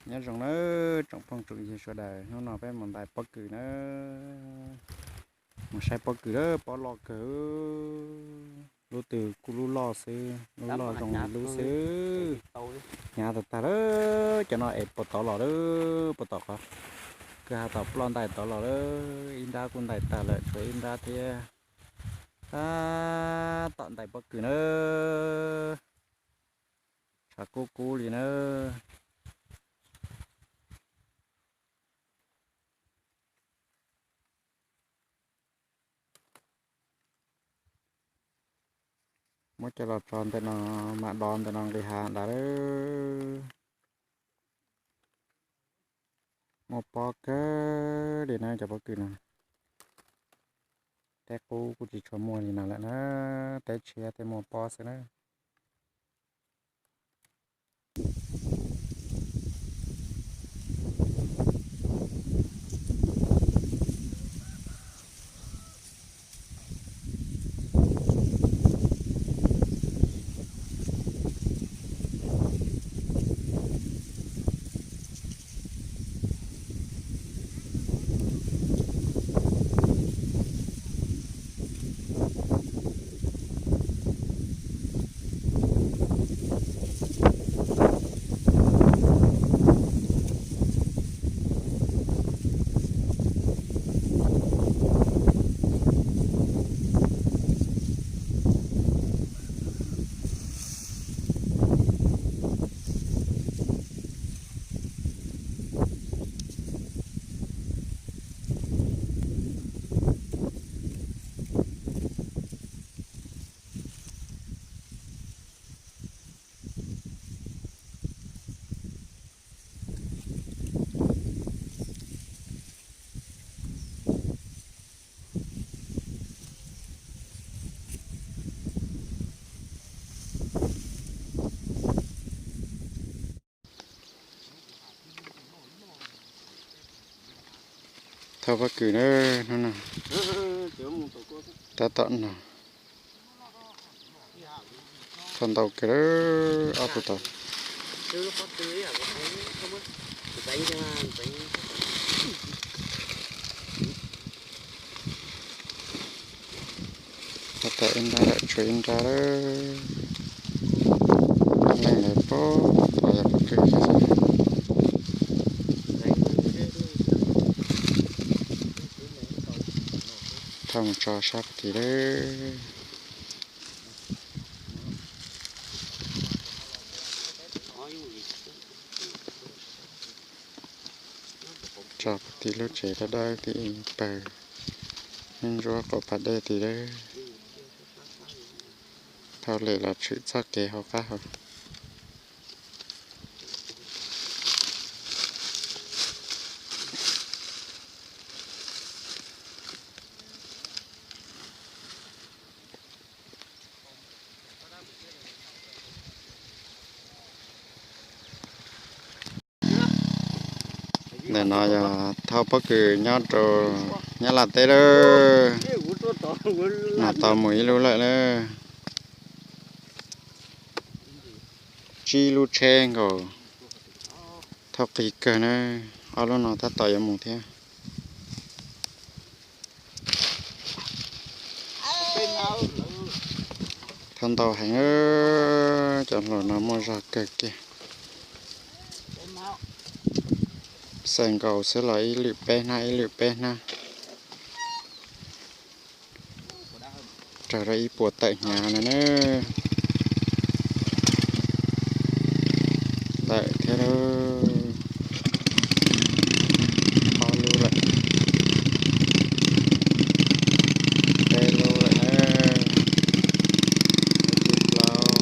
Nyob zoo nawb tsoom phooj tsoom ywg sawv daws, hnub no peb mus ntais pob kws nawb. Mus saib pob kws lawm, pob loj kawg. Lub twg kuj lub loj xwb, lub loj zoo li lub xwb. Hnyav tag tag lawm, cov no es puas tod los lawm, puas tom qhov kwj ha tom ploj ntais tod los lawm, ib nrab kuj ntais tag lawm, tshuav ib nrab thiab. Tab tom ntais pob kws nawb. Tshav kub kub li nawb. Muab coj los tso ntawm no, mam do ntawm no nqis hav ntawd lawm. Muaj pob kawg li na cov pob kws no. Teb qub kuj tsis tshua muaj li no lawm na, teb tshiab thiaj muaj pob xwb na. Thauj pob kws na, hnub no tab tom no. Thauj ntau kawg, ob tug tod. Tab tom ib nrab lawm, tshuav ib nrab lawm. Leej ntawd pom pom yog pob kws. Thauj mus tso sab puag tid lawm. Tso puag tim lub tsev dawb dawb tim pawg, ntsuab qhov pas dej tid lawm. Thauj lem los tshwm txoj kev hauv qab hauv. Ntawm no yog thauj pob kws nyob rau Nyab Laj teb lawm. Nov tau mus ib lub lawm na. Tsib lub tsheb nkaus, thauj qis kawg na. Ob lub no tab tom yuav mus thiab. Thauj ntau heev, cov hluas no muaj zog kawg kiag. Xaws nkaus xwb los ib lwm peb hnab ib lwm peb hnab. Raug rau ib puas tawm hnyav no na. Tawm thiab lauj. Ob lub lawm. Peb lub lawm na. Lub thib plaub.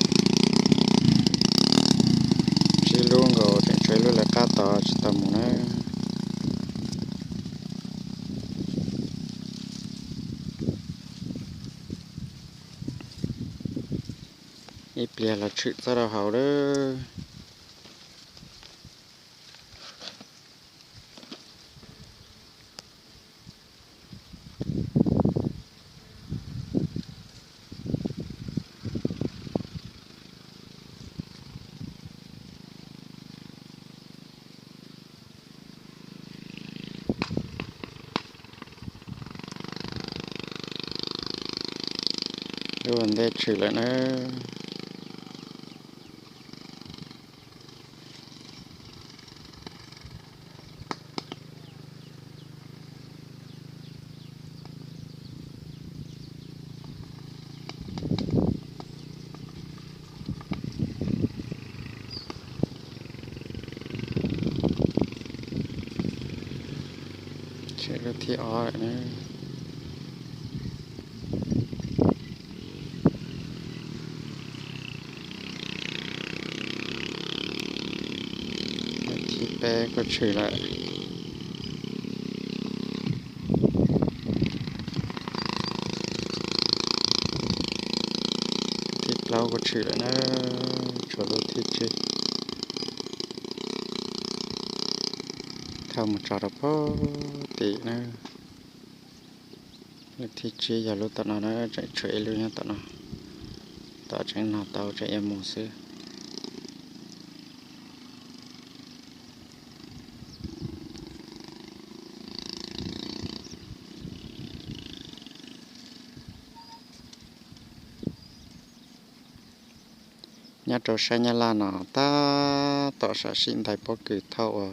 Tsib lub nkaus, tseem tshuav ib lub lawv qab tod tsis tau mus na. Ib pliag los tshwm txoj rau hauv lawm. Lub ntej tshwm lawm na. Tshwm lub thib ob lawm na. Lub thib peb kuj tshwm lawm. Thib plaub kuj tshwm lawm na, tshuav lub thib tsib. Thauj mus tso rau pem tim na. Lub thib tsib yog lub tom no na, tseem tshuav ib lub nyob tom no. Tom tseem nog tau tseem yuav mus xwb. Nyob rau sab Nyab Laj no tab tom sam sim ntais pob kws thauj ua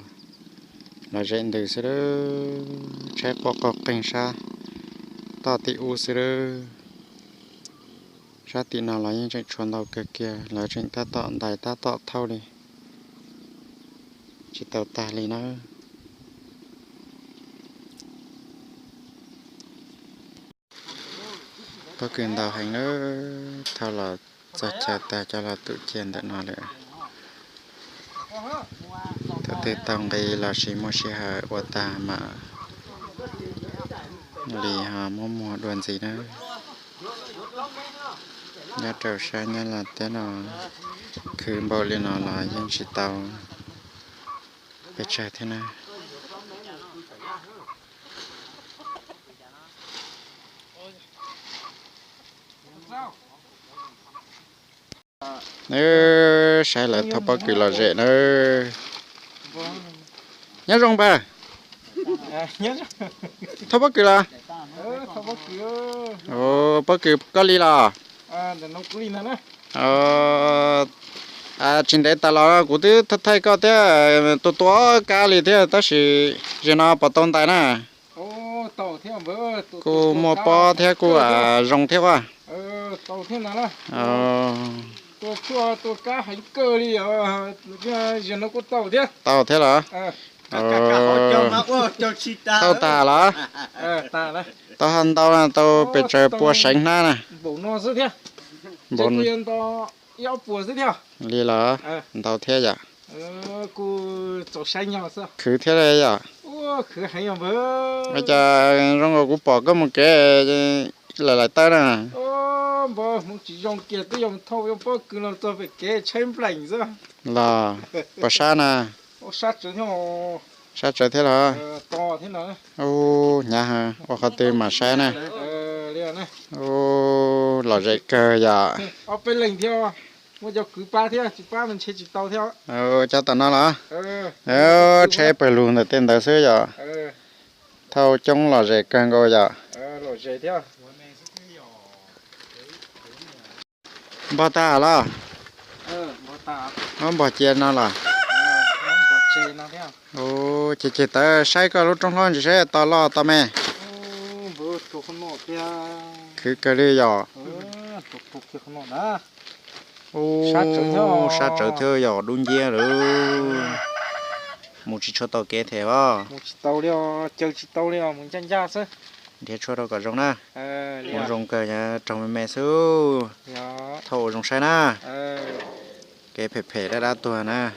lom zem ntws xwb lawm, tshaib quaj qaug qeeg sab toj tim ub xwb lawm. Sab tim no los yeej tseem tshuav ntau kawg kiag, lawv tseem tab tom ntais tab tom thauj li, tsis tau tag li na. Pob kws ntau heev lawm, thauj los txog chaw tag coj los tum cia ntawm no lawm. Thaum twg tau nqi los sis muaj sij hawm ua tag mam li ho muab muag dua ntxiv na. Nyob rau sab Nyab Laj teb no khwv npaum li no los yeej tsis tau pes tsawg thiab na. Nawb, saib lawv thauj pob kws lom zem nawb. Nyob zoo npawg. Thauj pob kws los? Pob kws koj li los? Tsis ntev tas los kuv twb thaij koj thiab, tua tua kab li thiab tab sis zaum no puas tau ntais na? Kuj muaj pob thiab kuj zoo thiab ua. Tau thiab los? Tau tas los? Tau ho ntau na, tau pes tsawg pua seev hnab na. Npaum li los? Ntau thiab yom. Khwv thiab yom. Ua cas zoo nkaus kuv pom koj mus kev lawm lawm tawb na. Los puas sab na? Sab tsawv thiab los? Ub, hnyav heev, ua qhov twg mam saib na. Ub, lom zem kawg yom. Cov tom no los? Tsheb pawg lug ntawm tej ntawd xwb yom. Thauj coob lom zem kawg nkaus yom. Npog tag los? Muab npog cia no los? Ces ceg tawv saib koj lub roob hlob ntsis saib to loj to me. Khwv kawg li yom. Ub, sab tsawv thiab yom, dub nciab lawm. Mus tsis tshua tau kev thiab os. Nrhiav tshuaj rau kom zoo na. Mus zoo kawg, raug me me xwb. Thauj ua zoo saib na. Kev phem phem dab dab tuag na.